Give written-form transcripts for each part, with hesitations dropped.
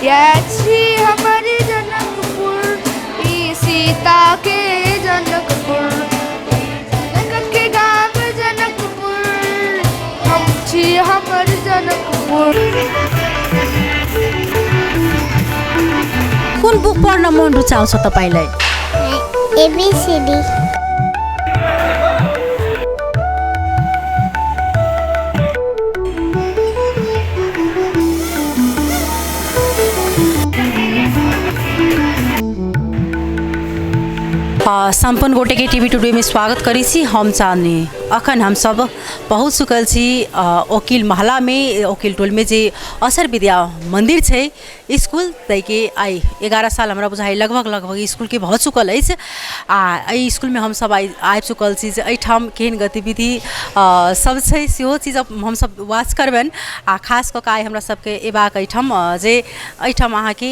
छी हमारी जनकपुर ई सीता के जनकपुर जनक के गाँव जनकपुर हम छी हमर जनकपुर। कुन बुक पढ्न मन रुचाउँछ तपाईलाई? ABCD। संपन्न गोटे के टीवी टुडे में स्वागत करी छी। हम चाहनी अखन हम सब पहुँच चुकल छी वकील महला में, वकील टोल में जे असर विद्या मंदिर है स्कूल तैके आई 11 साल हमरा बुझाई लगभग स्कूल के भऽ चुकल है। स्कूल में हम सब आबि चुकल छी। एहिठाम केहन गतिविधि सब छै सेहो चीज हम सब वाच करबनि। खास कऽ कऽ हमरा सबके एबाक एहिठाम जे एहिठाम अहाँके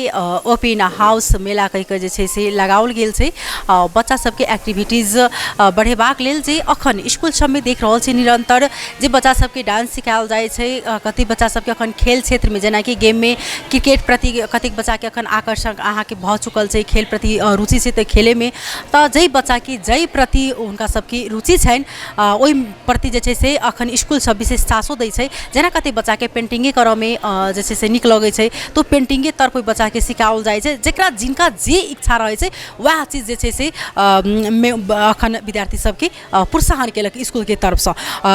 ओपन हाउस मेला कहिके जे छै से लगाओल गेल छै बच्चा सबके एक्टिविटीज बढ़ेबाक लेल। जे अखन स्कूल सबमे देख रहल छी निरंतर जे बच्चा सबके डांस सिखायल जाइ छै, कतेक बच्चा सबके अखन खेल क्षेत्र में जेनाकि गेम में क्रिकेट प्रति कतेक बच्चा के अखन आकर्षण अहाँके भऽ चुकल छै, खेल प्रति रुचि छै। तऽ खेले में तऽ जै बच्चा के जै प्रति हुनका सबके रुचि छनि ओहि प्रति जे छै से अखन स्कूल सब विशेष चासो दै छै। जेना कतेक बच्चा के पेंटिंगे करऽ में जे छै से नीक लगै छै तो पेंटिंगे तरफ बच्चा के सिखाओल जाइ छै। जेकरा जिनका जे इच्छा रहै छै वएह चीज जे छै से अखन विद्यार्थी सबके प्रोत्साहन केलक स्कूल के तरफ से।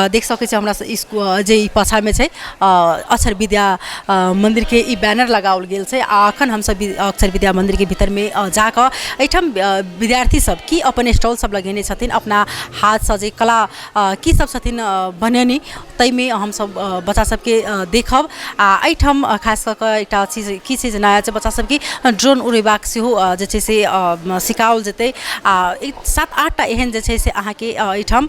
देख सकै छी हमरा स्कूल जे पाछा में छै अक्षर विद्या मंदिर के ई बैनर लगाओल गेल छै। अखन हम सब अक्षर विद्या मंदिर के भीतर में जाकर एहिठाम विद्यार्थी सब की अपन स्टॉल सब लगेने छथिन, अपना हाथ से जे कला की सब छथिन बनेने तैमे हम सब बच्चा सबके देखब। एहिठाम खास कऽ कऽ एकटा चीज की चीज नया छै, बच्चा सबके ड्रोन उड़ेबाक सेहो जे छै से सिखाओल जेतै। 7-8 टा एहन जे छै से अहाँके एहिठाम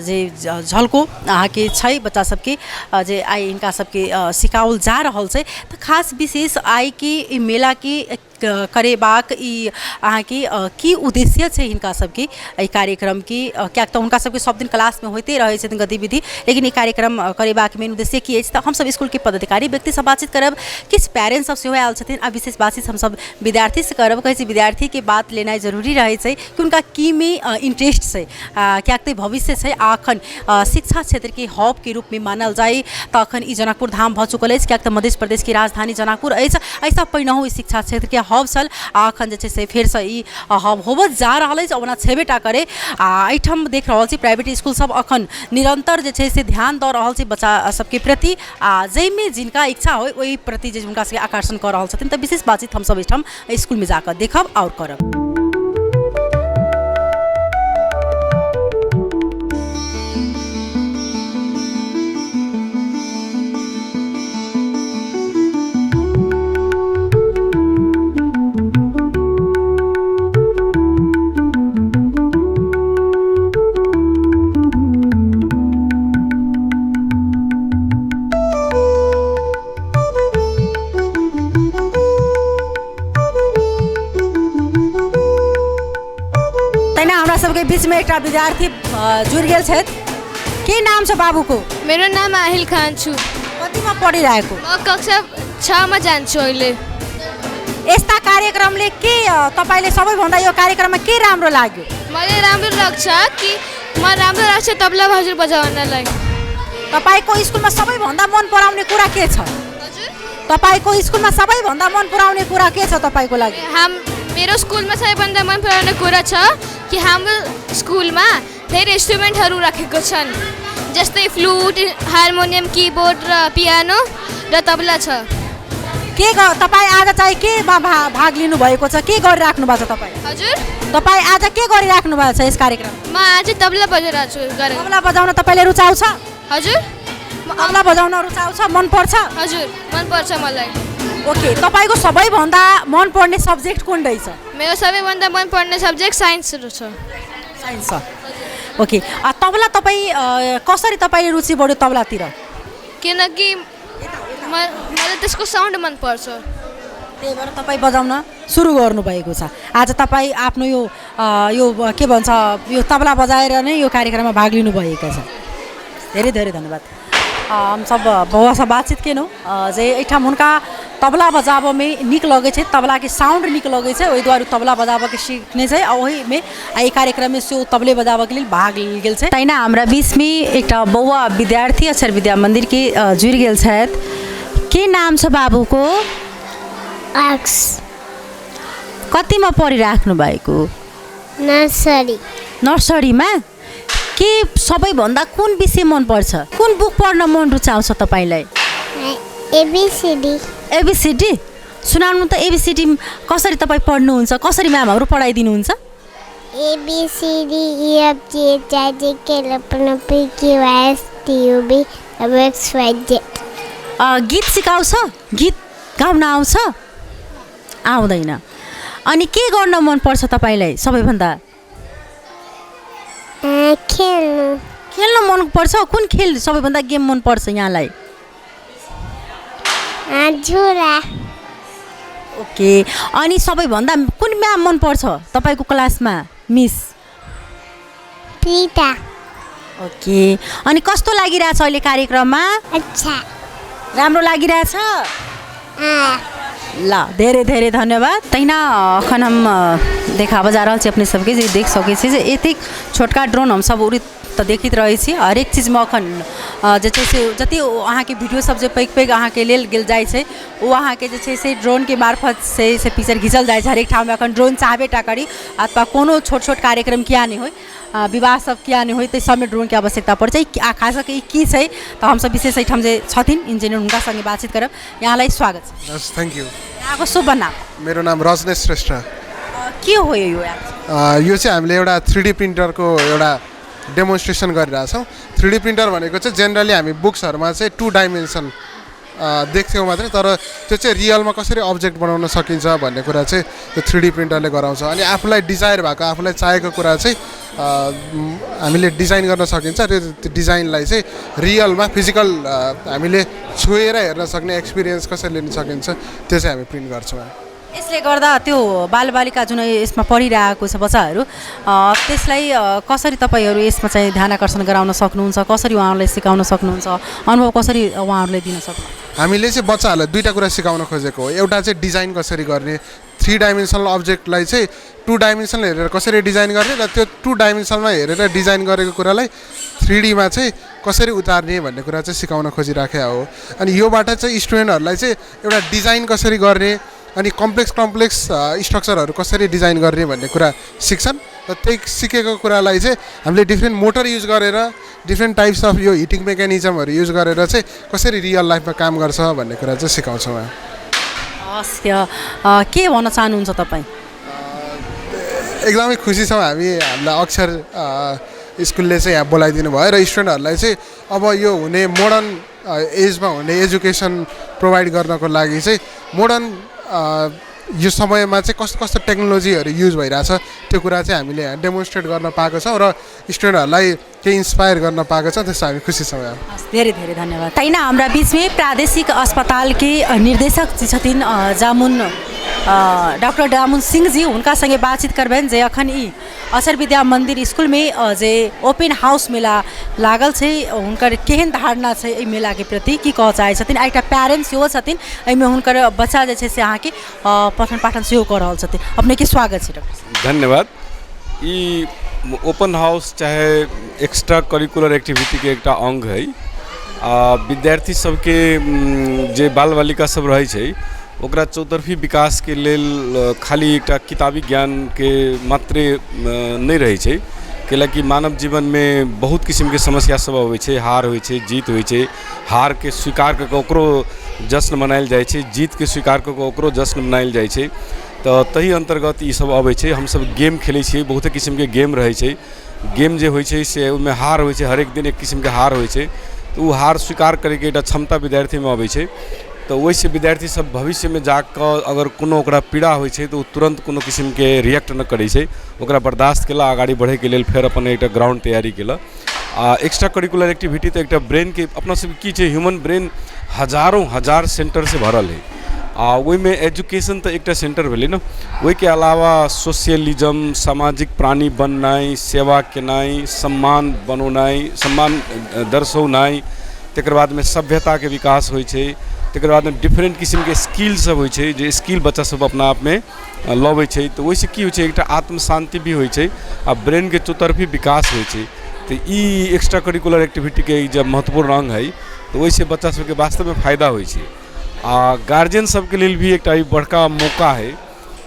जे झलको अहाँके छै बच्चा सबके जे आइ हिनका सबके सिखाओल जा रहल छै। तऽ खास विशेष आइ के मेला के करेबाक ई अहाँके की उद्देश्य छै हिनका सबके एहि कार्यक्रम की? कियाक तऽ हुनका सबके सब दिन क्लास में होते रहै छथिन गतिविधि, लेकिन ई कार्यक्रम करेबाक मेन उद्देश्य की अछि? तऽ हम सब स्कूल के पदाधिकारी व्यक्ति सब बातचीत करब, किछु पेरेंट्स सब सेहो आयल छथिन आ विशेष बातचीत हम सब विद्यार्थी से करब। कहै छै विद्यार्थी के बात लेनाइ जरूरी रहै छै कि हुनका की में इंटरेस्ट छै, कियाक तऽ भविष्य छै। अखन शिक्षा क्षेत्र के हब के रूप में मानल जाए तऽ अखन ई जनकपुर धाम भऽ चुकल अछि, कियाक तऽ मध्य प्रदेश की राजधानी जनकपुर अछि। एहिसँ पहिनहु ई शिक्षा क्षेत्र के हब छल, अखन जे छै से फेर से ई हब होबत जा रहल अछि, ओना छेबेटा करे। एहिठाम देख रहल छी प्राइवेट स्कूल सब अखन निरंतर जे छै से ध्यान दऽ रहल छै बच्चा सबके प्रति, जाहिमे जिनका इच्छा हो ओहि प्रति जे हुनका सबके आकर्षण कऽ रहल छथिन। तऽ विशेष बातचीत हम सब एहिठाम स्कूल में जाकर देखब और करब। सबके बीच में एक विद्यार्थी जुड़ गए छथि। की नाम छ बाबू को? मेरो नाम आहिल खान छु। कति में पढिरहेको? म कक्षा 6 में जान्छु अहिले। यस्ता कार्यक्रमले के तपाईले सबैभन्दा यो कार्यक्रममा के राम्रो लाग्यो? मलाई राम्रो लाग्छ कि तबला हजुर बजाउनलाई। तपाईको स्कुलमा सबैभन्दा मन पराउने कुरा के छ? हजुर तपाईको स्कुलमा सबैभन्दा मन पराउने कुरा के छ तपाईको लागि? मेरो स्कुलमा सबैभन्दा मन पराउने कुरा छ कि हाम्रो स्कुलमा धेरै इन्स्ट्रुमेन्टहरू राखेको छन्, जस्तै फ्लुट, हार्मोनियम, कीबोर्ड र पियानो र तबला छ। के तपाई आज चाहिँ केमा भाग लिनु भएको छ? के गरिराख्नु भएको छ तपाई? हजुर तपाई आज के गरिराख्नु भएको छ यस कार्यक्रममा? म आज तबला बजाइरहेको छु। तबला बजाउन तपाईले रुचाउँछ? हजुर तबला बजाउन रुचाउँछ, मन पर्छ? हजुर मन पर्छ मलाई। ओके, तपाईको सबैभन्दा मन पर्ने सब्जेक्ट कुन रहेछ? मेरो सबैभन्दा मन पर्ने सब्जेक्ट साइन्स छ। साइन्स। ओके, तबला तपाई कसरी तपाईले रुचि बढ्यो तबलातिर? किनकि मलाई त्यसको साउन्ड मन पर्छ, त्यही भएर तपाई बजाउन सुरु गर्नु भएको छ। आज तपाई आफ्नो यो के भन्छ यो तबला बजाएर नै यो कार्यक्रममा भाग लिनु भएका छ। धेरै धेरै धन्यवाद। हम सब बउआ से बातचीत केनौ जे एठाम हुनका तबला बजाबऽ में नीक लगै छै, तबला के साउंड नीक लगै छै, ओहि दुआरे तबला बजाबऽ के सीखने छै आ ओहि में एहि कार्यक्रम में से तबले बजाबऽ के लेल भाग लेल गेल छै। तहिना हमरा बीच में एकटा बौआ विद्यार्थी अक्षर विद्या मंदिर के जुड़ि गेल छथि। के नाम छ बाबूको? आर्क्स कतिमा पढिराख्नु भएको? नर्सरी नर्सरीमा। के सबैभन्दा कुन विषय मन पर्छ? कुन बुक पढ्न मन रुचाउँछ तपाईलाई? एबीसीडी एबीसीडी सुनाउनु त। एबीसीडी कसरी तपाईँ पढ्नुहुन्छ? कसरी म्याम हाम्रो पढाइदिनुहुन्छ? ABCD EFGHIJKLMNOPQRSTUV XYZ। गीत सिकाउँछ? गीत गाउन आउँछ? आउँदैन। अनि के गर्न मन पर्छ तपाईलाई सबैभन्दा? खेल्नु खेल्न मन पर्छ। कुन खेल सबैभन्दा गेम मन पर्छ यहाँलाई? झोला। ओके। अनि सबैभन्दा कुन म्याम मन पर्छ तपाईँको क्लासमा? मिस प्रीता। ओके। अनि कस्तो लागिरहेछ अहिले कार्यक्रममा? अच्छा राम्रो लागिरहेछ? ल धेरै धेरै धन्यवाद। तहिना अखन हम देखाबऽ जा रहल छी अपने सबके, जे देख सकै छी जे एतेक छोटका ड्रोन हम सब उड़ैत तऽ देखैत रहै छी। हरेक चीजमे अखन जे छै से जति अहाँके वीडियो सब जे पैघ पैघ अहाँके लेल गेल जाइ छै, ओ अहाँके जे छै से ड्रोन के मार्फत से पिक्चर घिचल जाइ छै। हरेक ठाउँमे अखन ड्रोन चाहबे टा करी, अथवा कोनो छोट छोट कार्यक्रम किया नहीं होय, विवाह सब किया नहीं होय, तो सबमे ड्रोन के आवश्यकता पर्छ। आ खास करके ई की छै तऽ हमसब विशेष एहिठाम जे छथिन इंजीनियर हुनका संगे बातचीत करब। यहाँलाई स्वागत छ। Thank you. यहाँको शुभ नाम? मेरो नाम रजनेश श्रेष्ठ। के हो यो? यो चाहिँ हामीले एउटा 3D प्रिन्टरको एउटा डेमोन्स्ट्रेसन गरिरहेछौँ। 3D प्रिन्टर भनेको चाहिँ जेनरली हामी बुक्सहरूमा चाहिँ 2 डाइमेन्सन देख्थ्यौँ मात्रै, तर त्यो चाहिँ रियलमा कसरी अब्जेक्ट बनाउन सकिन्छ भन्ने कुरा चाहिँ त्यो 3D प्रिन्टरले गराउँछ। अनि आफूलाई डिजायर भएको, आफूलाई चाहेको कुरा चाहिँ हामीले डिजाइन गर्न सकिन्छ। त्यो डिजाइनलाई चाहिँ रियलमा फिजिकल हामीले छुएर हेर्न सक्ने एक्सपिरियन्स कसरी लिन सकिन्छ त्यो चाहिँ हामी प्रिन्ट गर्छौँ। यसले गर्दा त्यो बालबालिका जुन यसमा पढिरहेको छ बच्चाहरू, त्यसलाई कसरी तपाईँहरू यसमा चाहिँ ध्यान आकर्षण गराउन सक्नुहुन्छ? कसरी उहाँहरूलाई सिकाउन सक्नुहुन्छ? अनुभव कसरी उहाँहरूले दिन सक्नुहुन्छ? हामीले चाहिँ बच्चाहरूलाई दुईवटा कुरा सिकाउन खोजेको हो। एउटा चाहिँ डिजाइन कसरी गर्ने, 3 डाइमेन्सनल अब्जेक्टलाई चाहिँ 2 डाइमेन्सनल हेरेर कसरी डिजाइन गर्ने, र त्यो 2 डाइमेन्सनमा हेरेर डिजाइन गरेको कुरालाई 3Dमा चाहिँ कसरी उतार्ने भन्ने कुरा चाहिँ सिकाउन खोजिराखेको हो। अनि योबाट चाहिँ स्टुडेन्टहरूलाई चाहिँ एउटा डिजाइन कसरी गर्ने, अनि कम्प्लेक्स स्ट्रक्चरहरू कसरी डिजाइन गर्ने भन्ने कुरा सिक्छन्। र त्यही सिकेको कुरालाई चाहिँ हामीले डिफ्रेन्ट मोटर युज गरेर, डिफ्रेन्ट टाइप्स अफ यो हिटिङ मेकानिजमहरू युज गरेर चाहिँ कसरी रियल लाइफमा काम गर्छ भन्ने कुरा चाहिँ सिकाउँछौँ। हस्, के भन्न चाहनुहुन्छ तपाईँ? एकदमै खुसी छौँ हामीलाई अक्षर स्कुलले चाहिँ यहाँ बोलाइदिनु भयो, र स्टुडेन्टहरूलाई चाहिँ अब यो हुने मोडर्न एजमा हुने एजुकेसन प्रोभाइड गर्नको लागि चाहिँ मोडर्न यो समयमा चाहिँ कस्तो कस्तो टेक्नोलोजीहरू युज भइरहेछ त्यो कुरा चाहिँ हामीले यहाँ डेमोन्स्ट्रेट गर्न पाएको छौँ, र स्टुडेन्टहरूलाई केही इन्स्पायर गर्न पाएको छ। त्यसमा हामी खुसी छौँ। धेरै धेरै धन्यवाद। तैना हाम्रा बीचमै प्रादेशिक अस्पताल के निर्देशक जी छथिन जामुन डॉक्टर जामुन सिंह जी, उनका संगे बातचीत करबेन जे अखन ई अक्षर विद्या मंदिर स्कूल में जे ओपन हाउस मेला लागल छै, हुनकर केहन धारणा छै एहि मेला के प्रति, की कह चाहै छथिन। एकटा पेरेंट्स सेहो छथिन, एहिमे हुनकर बच्चा जे छै से अहाँके पठन पाठन सेहो कऽ रहल छथिन। अपने के स्वागत छै डॉक्टर। धन्यवाद। ई ओपन हाउस चाहे एक्स्ट्रा करिकुलर एक्टिविटी के एकटा अंग है। विद्यार्थी सबके जे बाल बालिका सब रहै छै ओकरा चौतरफी विकास के लेल खाली एकटा किताबी ज्ञान के मात्रे नहीं रहै छै, कैलाकि मानव जीवन में बहुत किस्म के समस्या सब अबै छै, हार होइ छै, जीत होइ छै। हार के स्वीकार करके ओकरो जश्न मनायल जाइ छै, जीत के स्वीकार करके ओकरो जश्न मनायल जाइ छै। तो तही अंतर्गत ई सब अबै छै। हम सब गेम खेलै छियै, बहुत किस्म के गेम रहै छै। गेम जे होइ छै से ओहिमे हार होइ छै, हरेक दिन एक किस्म के हार होइ छै। तो वो हार स्वीकार करके एकटा क्षमता विद्यार्थी में अबै छै। तो वैसे विद्यार्थी सब भविष्य में जाकर अगर कोनो ओकरा पीड़ा होइ छै तो तुरंत कोनो किस्म के रिएक्ट न करै छै, ओकरा बर्दाश्त केला, आगाड़ी बढ़े के लेल फेर अपन एकटा ग्राउंड तैयारी केला। एक्स्ट्रा करिकुलर एक्टिविटी तो एकटा ब्रेन के अपना सब की छै, ह्यूमन ब्रेन हजारों हजार सेंटर से भरल है। वही में एजुकेशन तो एकटा सेंटर भेलै न, वही के अलावा सोशलिज्म, सामाजिक प्राणी बननाइ, सेवा केनाइ, सम्मान बनौनाइ, सम्मान दर्शौनाइ, तकर बाद में सभ्यता के विकास होइ छै, तकर बाद डिफरेंट किस्म के स्किल सब होइ छै जे स्किल बच्चा सब अपना आप में लबै छै तो ओइसे की होइ छै एकटा आत्म शांति भी होइ छै आ ब्रेन के चौतरफी विकास होइ छै तो ई एक्स्ट्रा करिकुलर एक्टिविटी के जब महत्वपूर्ण अंग है तो ओइसे बच्चा सबके वास्तव में फायदा होइ छै आ गार्जियन सबके लेल भी एकटा ई बड़का मौका है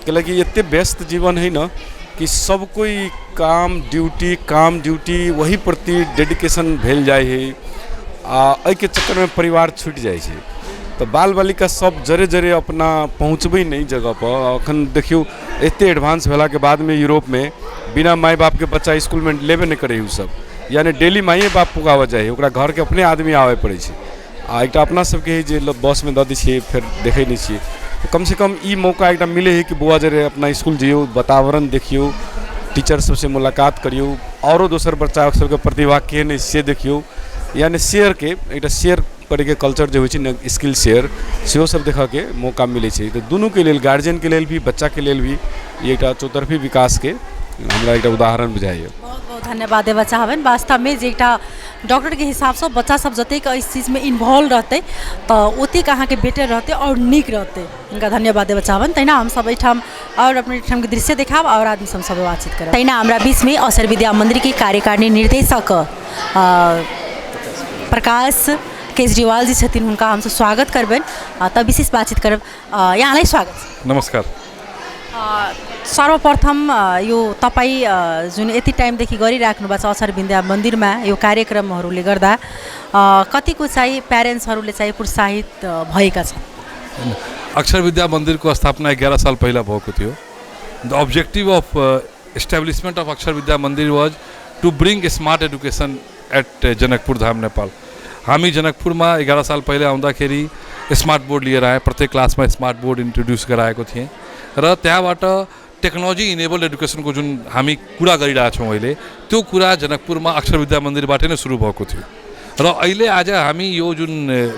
कैलाकि एते व्यस्त जीवन है ना कि सब कोई काम ड्यूटी वही प्रति डेडिकेशन भेल जाए है आ एहि के चक्कर में परिवार छूट जाए छै तो बाल बालिका सब जरे जरे अपना पहुँचबे नहीं जगह पर अखन देखियो एते एडवांस भेला के बाद में यूरोप में बिना माय बाप के बच्चा स्कूल में लेबे नहीं करे सब यानी डेली माइए बाप पुगावा जाए ओकरा घर के अपने आदमी आवे पड़े छै आ एकटा अपना सबके जे बस में दऽ दै छियै फिर देखै नहीं छियै तो कम से कम ई मौका एकटा मिले है कि बौआ जरे अपना स्कूल जइयो वातावरण देखियो टीचर सबसे मुलाकात करियो औरो दोसर बच्चा सबके प्रतिभा केहन है से देखियो यानी शेयर के एक शेयर करे के कल्चर जो है स्किल शेयर सेहो सब देखा के मौका मिले छै तो दुनू के लेल गार्जियन के लेल भी बच्चा के लेल भी ये एक चौतरफी विकास के हमरा एक उदाहरण बुझाइए। बहुत बहुत धन्यवाद देवा चाहबन वास्तव में जे एकटा डॉक्टर के हिसाब से बच्चा सब जतेक इस चीज में इन्वॉल्व रहते तो ओतेक अहाँ के बेटर रहते और निक रहते इनका धन्यवाद देवा चाहबन तैना हम सब एठाम और अपने ठाम के दृश्य देखाब और आदमी सब बातचीत करब तैना हमरा बीच में असर विद्या मंदिर के कार्यकारिणी निर्देशक प्रकाश केजरीवाल जी छथिन हुनका हमसे स्वागत करबन तब विशेष बातचीत करब यहाँलाई स्वागत। नमस्कार। सर्वप्रथम यो तपाईँ जुन यति टाइमदेखि गरिराख्नु भएको छ असर विद्या मन्दिरमा यो कार्यक्रमहरूले गर्दा कतिको चाहिँ प्यारेन्ट्सहरूले चाहिँ प्रोत्साहित भएका छन्। अक्षर विद्या मंदिर को स्थापना 11 साल पहिला भएको थियो। The objective of establishment of Akshar Vidya Mandir was to bring smart education at Janakpur Dham Nepal. हामी जनकपुरमा 11 साल पहिले आउँदाखेरि स्मार्ट बोर्ड लिएर आए प्रत्येक क्लासमा स्मार्ट बोर्ड इन्ट्रोड्युस गराएको थिएँ र त्यहाँबाट टेक्नोलोजी इनेबल्ड एडुकेसनको जुन हामी कुरा गरिरहेछौँ अहिले त्यो कुरा जनकपुरमा अक्षर विद्या मन्दिरबाट नै सुरु भएको थियो र अहिले आज हामी यो जुन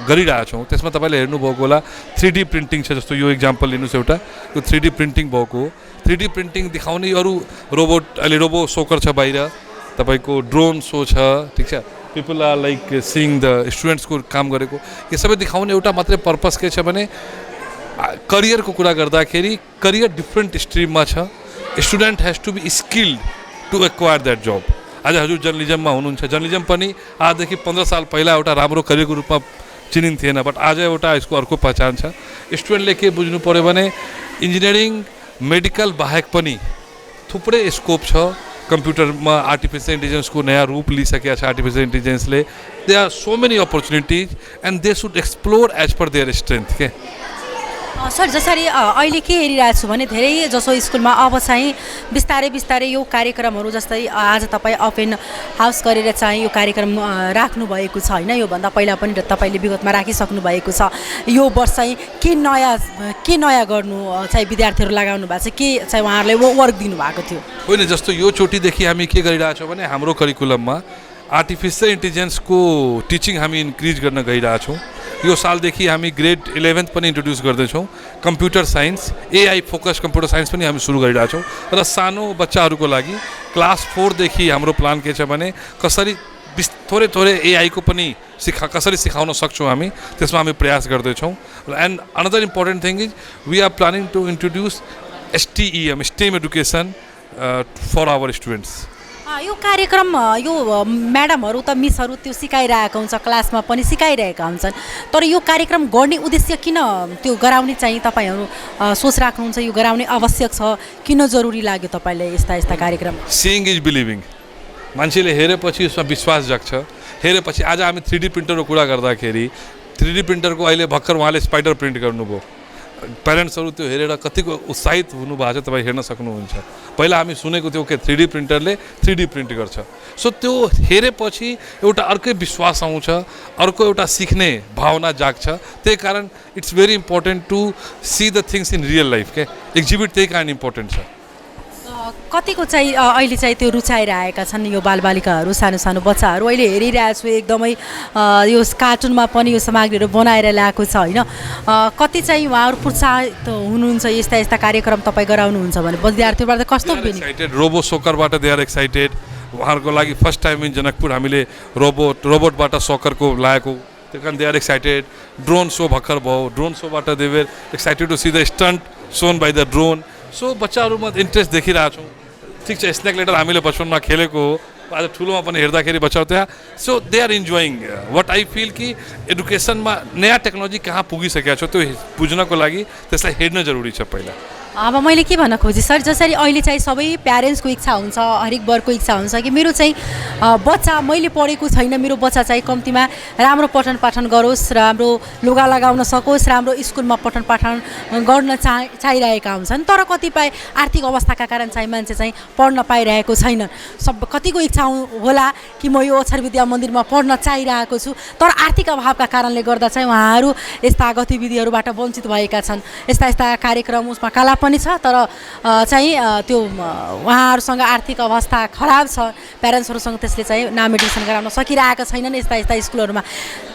गरिरहेछौँ त्यसमा तपाईँले हेर्नुभएको होला 3D प्रिन्टिङ छ। जस्तो यो इक्जाम्पल लिनुहोस् एउटा यो 3D प्रिन्टिङ भएको 3D प्रिन्टिङ देखाउने अरू रोबोट अहिले रोबो सोकर छ बाहिर तपाईँको ड्रोन सो छ ठिक छ people are like seeing the स्टुडेन्ट्सको काम गरेको यो सबै देखाउने एउटा मात्रै पर्पस के छ भने करियर को कुरा गर्दाखेरि करियर डिफ्रेन्ट स्ट्रिममा छ। Student has to be skilled to acquire that job. आज हजुर जर्नलिजममा हुनुहुन्छ जर्नलिजम पनि आजदेखि 15 साल पहिला एउटा राम्रो करियरको रूपमा चिनिन्थेन बट आज एउटा यसको अर्को पहिचान छ। स्टुडेन्टले के बुझ्नु पर्यो भने इन्जिनियरिङ मेडिकल बाहेक पनि थुप्रै स्कोप छ। कम्प्युटरमा आर्टिफिशियल इन्टेलिजेन्सको नयाँ रूप लिइसकेको छ आर्टिफिशियल इन्टेलिजेन्सले। They are so many opportunities and they should explore as per their strength के। सर जसरी अहिले के हेरिरहेको छु भने धेरै जसो स्कुलमा अब चाहिँ बिस्तारै बिस्तारै यो कार्यक्रमहरू जस्तै आज तपाईँ ओपन हाउस गरेर चाहिँ यो कार्यक्रम राख्नु भएको छ होइन योभन्दा पहिला पनि तपाईँले विगतमा राखिसक्नु भएको छ। यो वर्ष चाहिँ के नयाँ गर्नु चाहिँ विद्यार्थीहरू लगाउनु भएको छ के चाहिँ उहाँहरूले वर्क दिनुभएको थियो होइन। जस्तो यो चोटिदेखि हामी के गरिरहेछौँ भने हाम्रो करिकुलममा आर्टिफिशियल इन्टेलिजेन्सको टिचिङ हामी इन्क्रिज गर्न गइरहेछौँ। यो सालदेखि हामी ग्रेड 11th पनि इन्ट्रोड्युस गर्दैछौँ। Computer science AI focus computer science पनि हामी सुरु गरिरहेछौँ र सानो बच्चाहरूको लागि क्लास 4 देखि हाम्रो प्लान के छ भने कसरी थोरै थोरै एआईको पनि कसरी सिकाउन सक्छौँ हामी त्यसमा हामी प्रयास गर्दैछौँ। And another important thing is we are planning to introduce STEM education for our students. यो कार्यक्रम यो म्याडमहरू त मिसहरू त्यो सिकाइरहेका हुन्छ क्लासमा पनि सिकाइरहेका हुन्छन् तर यो कार्यक्रम गर्ने उद्देश्य किन त्यो गराउने चाहिँ तपाईँहरू सोच राख्नुहुन्छ यो गराउने आवश्यक छ किन जरुरी लाग्यो तपाईँलाई यस्ता कार्यक्रम? Seeing is believing. मान्छेले हेरेपछि उसमा विश्वास जाग्छ। हेरेपछि आज हामी 3D प्रिन्टरको कुरा गर्दाखेरि 3D प्रिन्टरको अहिले भर्खर उहाँले स्पाइडर प्रिन्ट गर्नुभयो। प्यारेन्ट्सहरू त्यो हेरेर कतिको उत्साहित हुनुभएको छ तपाईँ हेर्न सक्नुहुन्छ। पहिला हामी सुनेको थियौँ कि 3D प्रिन्टरले 3D प्रिन्ट गर्छ। सो त्यो हेरेपछि एउटा अर्कै विश्वास आउँछ अर्को एउटा सिक्ने भावना जाग्छ। त्यही कारण it's very important to see the things in real life के एक्जिबिट त्यही कारण इम्पोर्टेन्ट छ। कतिको चाहिँ अहिले चाहिँ त्यो रुचाइरहेका छन् यो बालबालिकाहरू सानो सानो बच्चाहरू अहिले हेरिरहेको छु एकदमै यो कार्टुनमा पनि यो सामग्रीहरू बनाएर ल्याएको छ होइन। कति चाहिँ उहाँहरू प्रोत्साहित हुनुहुन्छ यस्ता कार्यक्रम तपाईँ गराउनुहुन्छ भने विद्यार्थीबाट कस्तो एक्साइटेड रोबो सोकरबाट दे आर एक्साइटेड। उहाँहरूको लागि फर्स्ट टाइम इन जनकपुर हामीले रोबोटबाट सोकरको लागेको त्यही they are excited drone show भर्खर भयो ड्रोन सोबाट they were excited to see the stunt shown by the drone so बच्चाहरूमा इन्ट्रेस्ट देखिरहेको छौँ ठिक छ स्नेक लेडर हामीले बचपनमा खेलेको हो आज ठुलोमा पनि हेर्दाखेरि बच्चाहरू त्यहाँ so they are enjoying what I feel कि एडुकेसनमा नयाँ टेक्नोलोजी कहाँ पुगिसकेको छ त्यो बुझ्नको लागि त्यसलाई हेर्न जरुरी छ पहिला अब मैले के भन्न खोजेँ सर जसरी अहिले चाहिँ सबै प्यारेन्ट्सको इच्छा हुन्छ हरेक वर्गको इच्छा हुन्छ कि मेरो चाहिँ बच्चा मैले पढेको छैन मेरो बच्चा चाहिँ कम्तीमा राम्रो पठन पाठन गरोस् राम्रो लुगा लगाउन सकोस् राम्रो स्कुलमा पठन पाठन गर्न चाहिरहेका हुन्छन् तर कतिपय आर्थिक अवस्थाका कारण चाहिँ मान्छे चाहिँ पढ्न पाइरहेको छैनन् सब कतिको इच्छा होला कि म यो अक्षर विद्या मन्दिरमा पढ्न चाहिरहेको छु तर आर्थिक अभावका कारणले गर्दा चाहिँ उहाँहरू यस्ता गतिविधिहरूबाट वञ्चित भएका छन् यस्ता यस्ता कार्यक्रम उसमा कला पनि छ तर चाहिँ त्यो उहाँहरूसँग आर्थिक अवस्था खराब छ प्यारेन्ट्सहरूसँग त्यसले चाहिँ नाम एडमिसन गराउन सकिरहेका छैनन् यस्ता यस्ता स्कुलहरूमा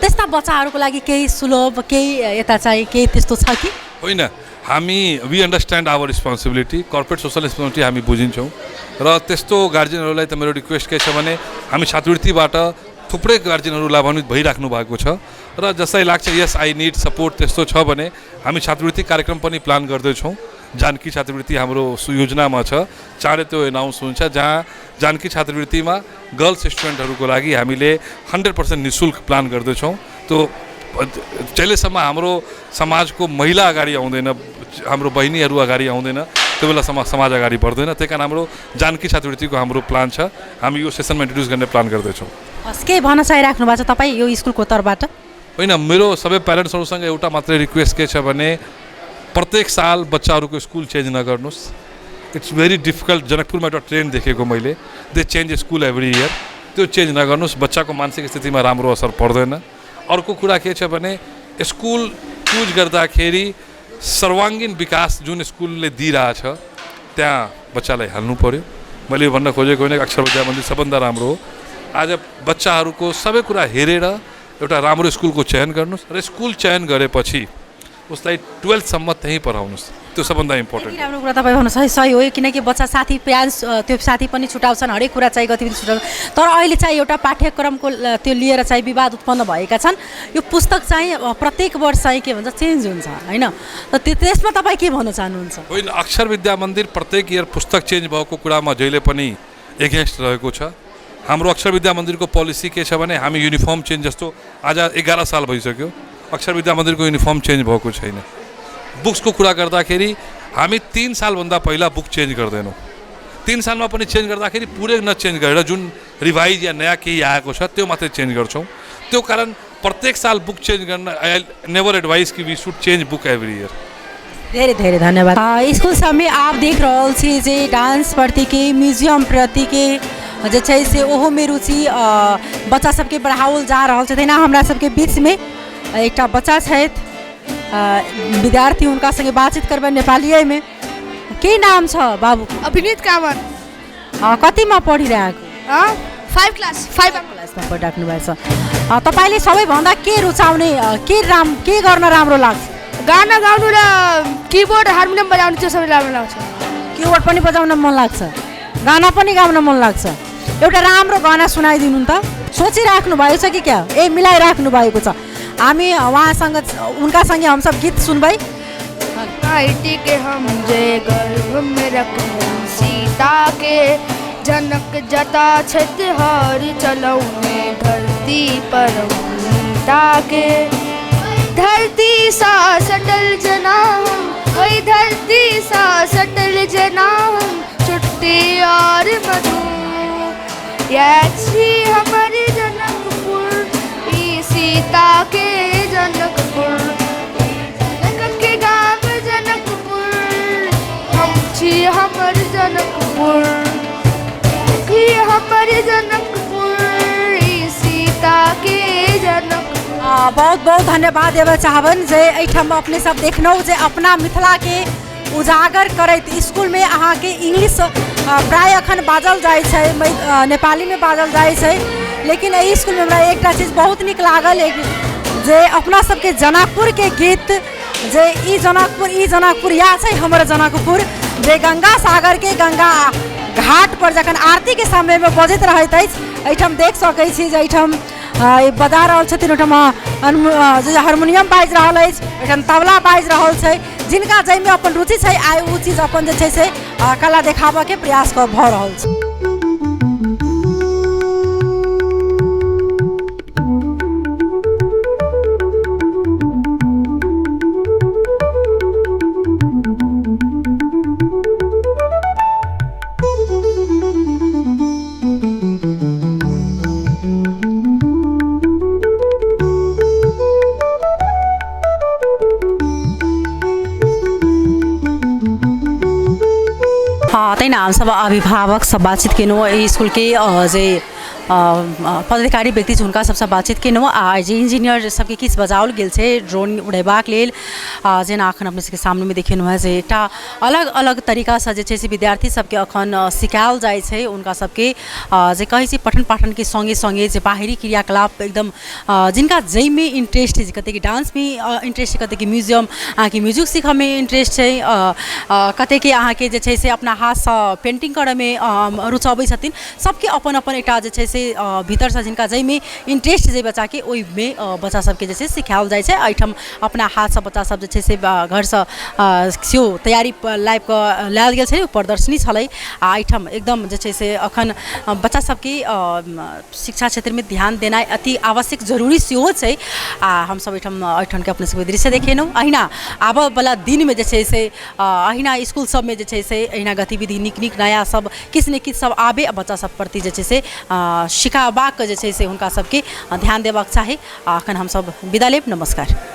त्यस्ता बच्चाहरूको लागि केही सुलभ केही यता चाहिँ केही त्यस्तो छ कि होइन हामी we understand our responsibility corporate social responsibility हामी बुझिन्छौँ र त्यस्तो गार्जियनहरूलाई त मेरो रिक्वेस्ट के छ भने हामी छात्रवृत्तिबाट थुप्रै गार्जियनहरू लाभान्वित भइराख्नु भएको छ र जसलाई लाग्छ यस आई निड सपोर्ट त्यस्तो छ भने हामी छात्रवृत्ति कार्यक्रम पनि प्लान गर्दैछौँ जानकी छात्रवृत्ति हाम्रो योजनामा छ चाँडै त्यो एनाउन्स हुन्छ जहाँ जानकी छात्रवृत्तिमा गर्ल्स स्टुडेन्टहरूको लागि हामीले 100% निःशुल्क प्लान गर्दैछौँ त्यो जहिलेसम्म हाम्रो समाजको महिला अगाडि आउँदैन हाम्रो बहिनीहरू अगाडि आउँदैन त्यो बेलासम्म समाज अगाडि बढ्दैन त्यही कारण हाम्रो जानकी छात्रवृत्तिको हाम्रो प्लान छ हामी यो सेसनमा इन्ट्रोड्युस गर्ने प्लान गर्दैछौँ के भन्न चाहिराख्नु भएको छ तपाईँ यो स्कुलको तर्फबाट होइन मेरो सबै प्यारेन्ट्सहरूसँग एउटा मात्रै रिक्वेस्ट के छ भने प्रत्येक साल बच्चाहरूको स्कुल चेन्ज नगर्नुहोस् इट्स भेरी डिफिकल्ट जनकपुरमा एउटा ट्रेन्ड देखेको मैले they change school every year त्यो चेन्ज नगर्नुहोस् बच्चाको मानसिक स्थितिमा राम्रो असर पर्दैन अर्को कुरा के छ भने स्कुल चुज गर्दाखेरि सर्वाङ्गीन विकास जुन स्कुलले दिइरहेछ त्यहाँ बच्चालाई हाल्नु पर्यो मैले भन्न खोजेको होइन अक्षर विद्या मन्दिर सबभन्दा राम्रो हो आज बच्चाहरूको सबै कुरा हेरेर एउटा राम्रो स्कुलको चयन गर्नुहोस् र स्कुल चयन गरेपछि उसलाई 12सम्म त्यहीँ पढाउनुहोस् त्यो सबभन्दा इम्पोर्टेन्ट राम्रो कुरा तपाईँ भन्नु सही हो किनकि बच्चा साथी प्यारेन्ट्स त्यो साथी पनि छुटाउँछन् हरेक कुरा चाहिँ गतिविधि छुटाउँछन् तर अहिले चाहिँ एउटा पाठ्यक्रमको त्यो लिएर चाहिँ विवाद उत्पन्न भएका छन् यो पुस्तक चाहिँ प्रत्येक वर्ष चाहिँ के भन्छ चेन्ज हुन्छ होइन त्यसमा तपाईँ के भन्न चाहनुहुन्छ होइन अक्षर विद्या मन्दिर प्रत्येक इयर पुस्तक चेन्ज भएको कुरामा जहिले पनि एगेन्स्ट रहेको छ हाम्रो अक्षर विद्या मन्दिरको पोलिसी के छ भने हामी युनिफर्म चेन्ज जस्तो आज 11 साल भइसक्यो अक्षर विद्या मन्दिरको युनिफर्म चेन्ज भएको छैन बुक्सको कुरा गर्दाखेरि हामी 3 सालभन्दा पहिला बुक चेन्ज गर्दैनौँ 3 सालमा पनि चेन्ज गर्दाखेरि पुरै नचेन्ज गरेर जुन रिभाइज या नयाँ केही आएको छ त्यो मात्रै चेन्ज गर्छौँ त्यो कारण प्रत्येक साल बुक चेन्ज गर्न आई नेवर एडवाइज कि we should change book every year. धेरै धेरै धन्यवाद। स्कूल सब में आप देख रहल छी जे डांस प्रति के म्यूजियम प्रति के जे छै से ओहो में रुचि बच्चा सबके बढ़ाओल जा रहल छै। तहिना हमरा सबके बीच में एकटा बच्चा छथि विद्यार्थी, उनका संगे बातचीत करबै नेपालीये में। के नाम छ बाबू? अभिनीत कामत। कतिमा पढिरहेको? 5 क्लास क्लासमा पढिराख्नु भएको छ। तपाईले सबैभन्दा के रुचाउने, के गर्न राम्रो लाग्छ? गाना गाउनु र किबोर्ड हार्मोनियम बजाउनु चाहिँ सबैलाई राम्रो लाग्छ। किबोर्ड पनि बजाउन मन लाग्छ, गाना पनि गाउन मन लाग्छ। एउटा राम्रो गाना सुनाइदिनु त। सोचिराख्नु भएको छ कि क्या? मिलाइराख्नु भएको छ। हामी उहाँसँग उनका सँगै हम सब गीत सुनबै। आईटी के हम जे गर्भ में रखें सीता के, जनक जटा छतहार चलौने धरती पर सीता के। धरती सा सटल जना वही धरती सा सटल जना छुट्टी और मधु याची हमारे जनकपुर ई सीता के जनकपुर। जनक के गाँव जनकपुर हम छी हमर जनकपुर, हमर जनकपुर ई सीता के जनकपुर। बहुत बहुत धन्यवाद देवे चाहबन जे एहिठाम अपने सब देखनौ जे अपना मिथिला के उजागर करैत स्कूल में अहाँ के इंग्लिश प्राय अखन बाजल जाय छै, नेपाली में बाजल जाय छै, लेकिन एहि स्कूल में हमरा एकटा चीज बहुत निक लागल जे अपना सबके जनकपुर के गीत जे ई जनकपुर या छै हमर जनकपुर, जे गंगा सागर के गंगा घाट पर जखन आरती के समय में बजैत रहैत अछि। एहिठाम देख सकै छी जे एहिठाम बजा रहल छथिन, ओहिठाम जे हारमोनियम बाजि रहल अछि, ओहिठाम तबला बाजि रहल छै। जिनका जाहिमे अपन रुचि छै आइ ओ चीज अपन जे छै से कला देखाबऽके प्रयास भऽ रहल छै। तैँ हम सब अभिभावक सब बातचीत केलहुँ एहि इसकुलके जे पदाधिकारी व्यक्ति छै हुनका सबसँ बातचीत केलहुँ आ जे इंजीनियर सबके किछु बजाओल गेल छै ड्रोन उड़ेबाक लेल, जेना अखन अपने सबके सामनेमे देखेलहुँ जे एकटा अलग अलग तरीकासँ जे छै से विद्यार्थी सबके अखन सिखायल जाइ छै। हुनका सबके जे कहै छै पठन पाठनके सङ्गे सङ्गे जे बाहरी क्रियाकलाप एकदम जिनका जाहिमे इंट्रेस्ट छै, कतेक डांसमे इंट्रेस्ट छै, कतेक म्यूजियम अहाँके म्यूजिक सीखऽमे इंट्रेस्ट छै, कतेक अहाँके जे छै से अपना हाथसँ पेंटिंग करऽमे रुचबै छथिन। सबके अपन अपन एकटा जे छै से भीतरसँ जिनका जाहिमे इंट्रेस्ट छै बच्चाके ओहिमे बच्चा सबके जे छै सिखायल जाइ छै। एहिठाम अपना हाथसँ बच्चा सब जे छै से घरसँ सेहो तैयारी लाइव कऽ लायल गेल छै, प्रदर्शनी छलै आ एहिठाम एकदम जे छै से अखन बच्चा सबके शिक्षा क्षेत्रमे ध्यान देनाइ अति आवश्यक जरूरी सेहो छै। आ हमसब एहिठामके अपने सबके दृश्य देखेलहुँ। अहिना आबऽवला दिनमे जे छै से अहिना इसकुल सबमे जे छै से अहिना गतिविधि नीक नीक नया सब किछु ने किछु सब आबे आ बच्चा सब प्रति जे छै से सिखाबाक जे छै से हुनका सबके ध्यान देबाक चाही। अखन हमसब विदा लेब। नमस्कार।